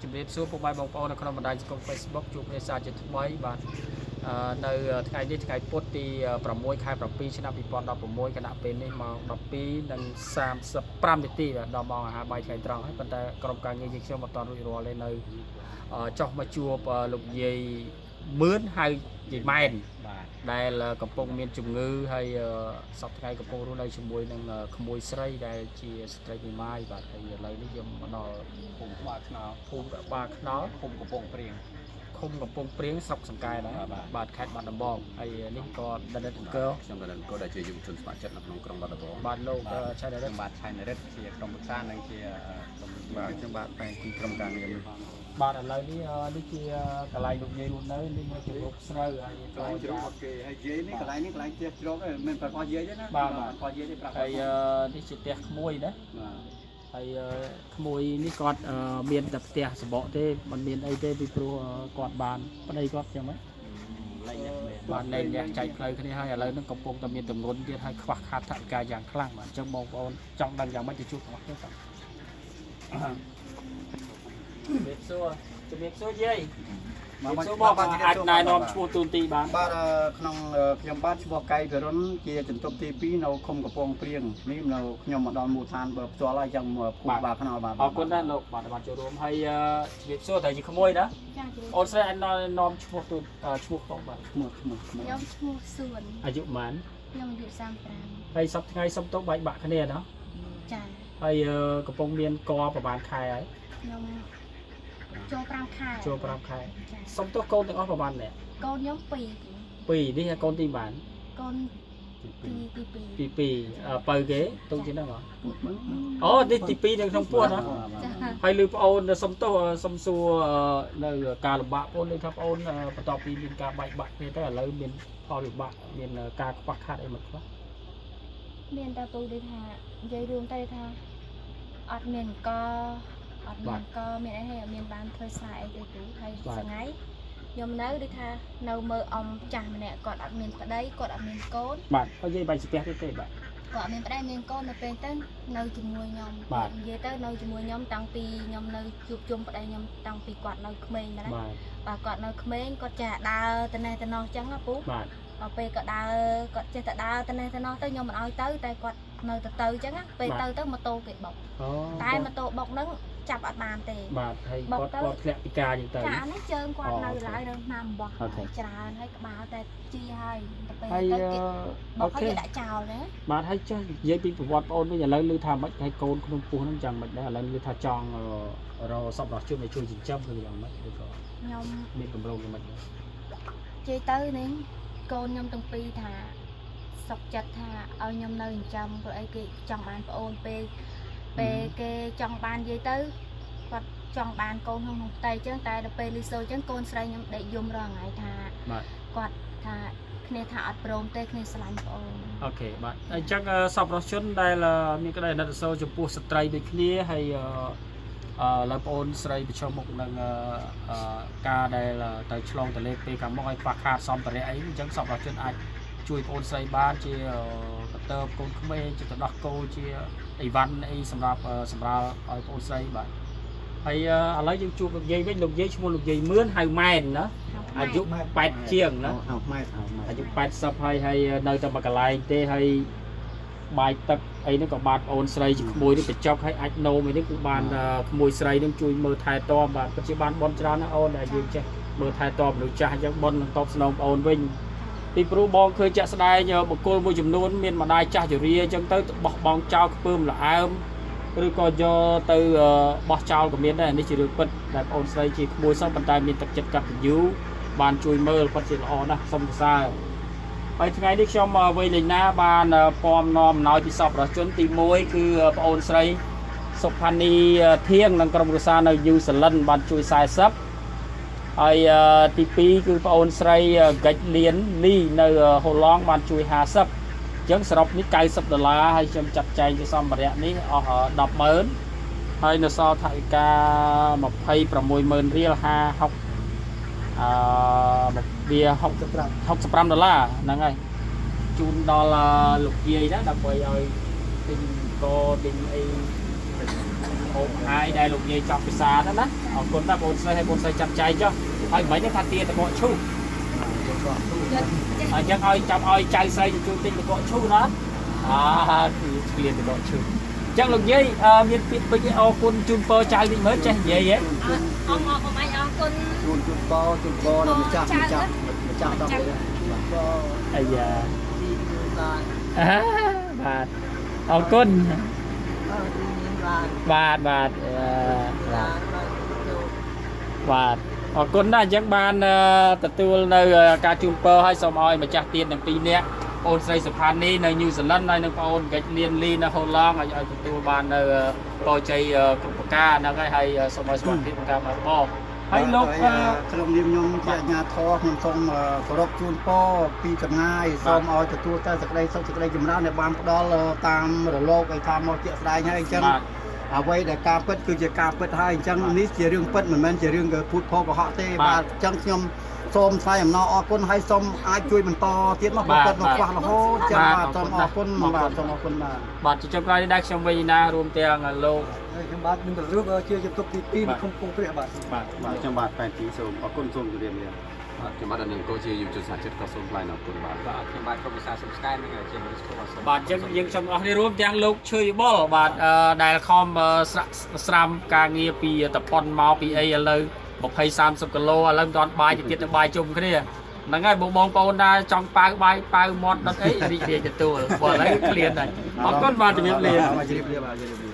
ជំរាបសួរពុកម៉ែបងប្អូននៅក្នុងបណ្ដាញសង្គម Facebook ជួបគ្នាសាជាថ្មីបាទអឺនៅថ្ងៃនេះថ្ងៃពុធទី6ខែ7ឆ្នាំ2016ខណៈពេលនេះម៉ោង12:35នាទីបាទដល់ម៉ោងអាហារបាយថ្ងៃត្រង់ហើយប៉ុន្តែក្រុមការងារយើងខ្ញុំអត់ទាន់រួចរាល់ទេនៅចុះមកជួបលោកយាយមឿនហៅយាយម៉ែន បាទ ដែលកំពុងមានជំងឺហើយសប្តាហ៍ថ្ងៃកំពុងរស់នៅជាមួយនឹងក្មួយស្រីដែលជាស្ត្រីមេម៉ាយបាទហើយឥឡូវនេះយើងមកដល់ ភូមិក្បាលខ្នោ ភូមិក្បាលខ្នល់ ឃុំកំពង់ព្រៀង ឃុំកំពង់ព្រៀងស្រុកសង្កែដែរ បាទ បាទខេត្តបាត់ដំបងហើយនេះក៏ដិតអង្គរ ខ្ញុំកណ្ដឹងកោដែលជាយុវជនស្ម័គ្រចិត្តនៅក្នុងក្រុងបាត់ដំបង បាទលោកឆៃដរិត ខ្ញុំបាទឆៃនរិទ្ធជាក្រុមប្រឹក្សានិងជាក្រុម បាទខ្ញុំបាទបែងទីក្រុមការងារនេះ បាទឥឡូវនេះនេះជាកន្លែងលោកយាយរស់នៅនេះជារូបស្រូវហើយក ន្លែងជ្រករបស់គេហើយយាយនេះកន្លែងនេះកន្លែងផ្ទះជ្រកឯងមិនប្ររបស់យាយទេណារបស់យាយទេប្រាប់ ហើយនេះជាផ្ទះក្មួយណា បាទ ហើយក្មួយនេះគាត់មានតែផ្ទះសបកទេមិនមានអីទេពីព្រោះគាត់បានប្តីគាត់ចឹងហ៎ លែងនេះ បានលែងលះចែកផ្លូវគ្នាហើយឥឡូវហ្នឹងកំពុងតែមានទម្ងន់ទៀតហើយខ្វះខាតថវិកាយ៉ាងខ្លាំងបាទអញ្ចឹងបងប្អូនចង់ដឹងយ៉ាងម៉េចទៅជួបទាំងអស់គ្នាបាទជំរាបសួរជំរាបសួរយាយជំរាបសួរបងអាចណែនាំឈ្មោះទូនទីបាន បាទក្នុងខ្ញុំបាទឈ្មោះកៃពិរុនជាជំទប់ទី2នៅឃុំកំពង់ព្រៀងនេះនៅខ្ញុំមកដល់មូលដ្ឋានបើផ្ទាល់ហើយចឹងភូមិក្បាលខ្នោបាទ អរគុណណាស់លោកបាទបានចូលរួមហើយជំរាបសួរតែជាក្មួយណា ចាជំរាប អូនស្រីអាចណែនាំឈ្មោះទូនឈ្មោះផងបាទ ឈ្មោះឈ្មោះឈ្មោះ ខ្ញុំឈ្មោះសួន អាយុប៉ុន្មាន ខ្ញុំអាយុ35 ហើយសប្តាហ៍ថ្ងៃសុំទោសបែកបាក់គ្នាណា ចា ហើយកំពុងមានកប្រហែលខែហើយ ខ្ញុំចូល5ខែ ចូល5ខែ ចា សុំទោសកូនទាំងអស់ប្រហែលអ្នក កូនខ្ញុំ2 ពីរនេះកូនទីប៉ុន្មា កូនទីទី2 ទី2អឺបើគេទុកជាហ្នឹងហ៎អូនេះទី2នៅក្នុងពោះណា ចា ហើយឮប្អូនសុំទោសសុំសួរនៅការលំបាកប្អូនឮថាប្អូនបន្ទាប់ពីមានការបែកបាក់គ្នាទៅឥឡូវមានផលវិបាកមានការខ្វះខាតអីមិនខ្លះ មានតែពូដូចថានិយាយរួមទៅថាអត់មានកអត់មានកមានអីហើយអត់មានបានធ្វើស្រែអីទេពូហើយថ្ងៃខ្ញុំនៅដូចថានៅមើលអំចាស់ម្នាក់គាត់អត់មានប្តីគាត់អត់មានកូន បាទហើយយាយបែកស្ពះទៀតទេបាទ គាត់អត់មានប្តីមានកូននៅពេលទៅនៅជាមួយខ្ញុំ បាទ និយាយទៅនៅជាមួយខ្ញុំតាំងពីខ្ញុំនៅជួបជុំប្តីខ្ញុំតាំងពីគាត់នៅក្មេងដែរណា បាទ បាទគាត់នៅក្មេងគាត់ចេះដើរទៅនេះទៅណោះអញ្ចឹងណាពូ បាទ ដល់ពេលគាត់ដើរគាត់ចេះតែដើរទៅនេះទៅណោះទៅខ្ញុំមិនអោយទៅតែគាត់នៅទៅទៅអញ្ចឹងណាពេលទៅទៅម៉ូតូគេបុក អូ តែម៉ូតូបុកហ្នឹងចាប់អត់បានទេ បាទហើយគាត់គាត់ធ្លាក់ពីការយ៉ាងទៅ ចាអានេះជើងគាត់ អូ នៅឡើយនៅណាំបោះ អូខេ ច្រើនហើយក្បាលតែជីហើយទៅពេល ហើយ ទៅគេបុ អូខេ កហើយគេដាក់ចោលណា បាទហើយចេះនិយាយពីប្រវត្តិប្អូនវិញឥឡូវឮថាម៉េចហើយកូនក្នុងពោះហ្នឹងយ៉ាងម៉េចដែរឥឡូវឮថាចង់រកសប្បុរសជនឲ្យជួយចិញ្ចឹមឬយ៉ាងម៉េចឬក៏ ខ្ញុំ មានកម្រងយ៉ាងម៉េចដែរ និយាយទៅនេះកូនខ្ញុំទាំងពីរថាសុកចិត្តថាឲ្យខ្ញុំនៅចិញ្ចឹមព្រោះអីគេចង់បានប្អូនពេលពេលគេចង់បាននិយាយទៅគាត់ចង់បានកូនក្នុងក្នុងផ្ទៃអញ្ចឹងតែដល់ពេលលីសូអញ្ចឹងកូនស្រីខ្ញុំដេកយំរាល់ថ្ងៃថា បាទ គាត់ថាគ្នាថាអត់ព្រមទេគ្នាស្រឡាញ់ប្អូន អូខេបាទអញ្ចឹងសប្បុរសជនដែលមានក្តីអាណិតអាសូរចំពោះស្ត្រីដូចគ្នាហើយអឺឥឡូវប្អូនស្រីប្រឈមមុខនឹងការដែលទៅឆ្លងទលេពេលខាងមុខឲ្យខ្វះខាតសម្ភារៈអីអញ្ចឹងសប្បុរសជនអាចជួយប្អូនស្រីបានជាកតើបកូនក្មេងជាទៅដោះគោជាអីវ៉ាន់អីសម្រាប់សម្រាលឲ្យប្អូនស្រីបាទហើយឥឡូវយើងជួបលោកយាយវិញលោកយាយឈ្មោះលោកយាយមឿនហៅម៉ែនណាអាយុ8ជាងណា ហៅម៉ែហៅម៉ែ អាយុ80ហើយហើយនៅតែមួយកន្លែងទេហើយបាយទឹកអីហ្នឹងក៏បានប្អូនស្រីជាក្មួយនេះបញ្ចុកហើយអាចនោមអីនេះគឺបានក្មួយស្រីនឹងជួយមើលថែទាំបាទពិតជាបានបនច្រើនណាស់អូនដែលយើងចេះមើលថែទាំមនុស្សចាស់អញ្ចឹងបននឹងតបស្នងប្អូនវិញពីព្រោះបងឃើញចាក់ស្ដែងបុគ្គលមួយចំនួនមានម្ដាយចាស់ជរាអញ្ចឹងទៅបោះបង់ចោលខ្ពើមល្អើមឬក៏យកទៅបោះចោលក៏មានដែរនេះជារឿងពិតដែលប្អូនស្រីជាក្មួយសោះប៉ុន្តែមានទឹកចិត្តកតញ្ញូបានជួយមើលពិតជាល្អណាស់សូមសរសើរ ហើយថ្ងៃនេះខ្ញុំវ័យលេងណាបានពំនាំអំណោយពីសប្បុរសជនទី1គឺប្អូនស្រីសុផានីធៀងនិងក្រុមគ្រួសារនៅញូហ្សេឡង់បានជួយ40ហើយទី2គឺប្អូនស្រីហ្កិចលៀនលីនៅហូឡង់បានជួយ50អញ្ចឹងសរុបនេះ90ដុល្លារហើយខ្ញុំចាត់ចែងជាសម្ភារៈនេះអស់100000ហើយនៅសល់ថវិកា260,000រៀល50 60អឺវា65 65ដុល្លារហ្នឹងហើយជូនដល់លោកយាយណាដើម្បីឲ្យទិញកទិញអី ហូបហើយដែលលោកយាយចង់ពិសាហ្នឹងណាអរគុណណាស់បងស្រីហើយបងស្រីចាប់ចែកចុះហើយមិញហ្នឹងថាទាតកកឈូសអញ្ចឹងឲ្យចាំឲ្យចៅស្រីទៅជួយទិញតកកឈូសណាអាគឺឆ្លៀនតកកឈូសអញ្ចឹងលោកយាយអឺមានពាក្យពេចន៍អរគុណជូនពរចៅតិចមើលចេះនិយាយហ៎ អរអរអញអរគុណ ជូនជូនពរជូនពរដល់ម្ចាស់ម្ចាស់ម្ចាស់ដល់បាទ អាយ៉ាអាបាទអរគុណបាទបាទអឺបាទបាទអរគុណណាស់អញ្ចឹងបានអឺទទួលនៅការជូនពរឲ្យសូមឲ្យម្ចាស់ទានទាំងពីរនាក់អូនស្រីសុផានីនៅញូហ្សេឡង់ហើយនិងបងអូនកេចលៀនលីនៅហូឡង់ឲ្យឲ្យទទួលបាននៅពរជ័យគ្រប់ប្រការហ្នឹងហើយហើយសូមឲ្យសុខភាពក្នុងការមកបរហើយលោកអឺ ក្នុងនាមខ្ញុំជាអាជ្ញាធរខ្ញុំសូមគោរពជូនពរពីចម្ងាយសូមឲ្យទទួលតែសេចក្តីសុខសេចក្តីចម្រើនដែលបានផ្ដល់តាមរលកឲ្យថាមកជាក់ស្ដែងហើយអញ្ចឹង បាទ អ្វីដែលការពិតគឺជាការពិតហើយអញ្ចឹងនេះជារឿងពិតមិនមែនជារឿងភូតភរកុហកទេ បាទ បាទអញ្ចឹងខ្ញុំសូមថ្លែងអំណរអគុណហើយសូមអាចជួយបន្តទៀតមក បាទ ព្រោះគាត់មកខ្វះរហូតចឹង បាទ បាទសូមអរគុណ អរគុណ បាទសូមអរគុណបាទ បាទជាចុងក្រោយនេះដែរខ្ញុំវិញណារួមទាំងលោក ខ្ញុំបាទមានរូបជាជំទប់ទី2 បាទ នៅឃុំពងព្រះបាទ បាទ បាទខ្ញុំបាទប៉ែនទីសូមអរគុណសូមជម្រាបលាបាទខ្ញុំបាទដល់នឹងកោជាយុវជនសហចិត្តក៏សូមថ្លែងអរគុណបាទ បាទខ្ញុំបាទក្រុមវិសាសុំស្កែនឹងជាមនុស្សធម៌សូម បាទអញ្ចឹងយើងខ្ញុំអស់នេះរួមទាំងលោកឈើយោបល់បាទអឺដែលខំអឺស្រាក់ស្រាំការងារពីតប៉ុនមកពីអីឥឡូវ20 30គីឡូឥឡូវមិនទាន់បាយទៅទៀតទៅបាយជុំគ្នាហ្នឹងហើយបងបងប្អូនណាចង់ប៉ាវបាយប៉ាវមាត់ដុតអីរីករាយទទួលព្រោះឥឡូវឃ្លានហើយអរគុណបាទជំរាបលា បាទជម្រាបលាបាទជម្រាបលា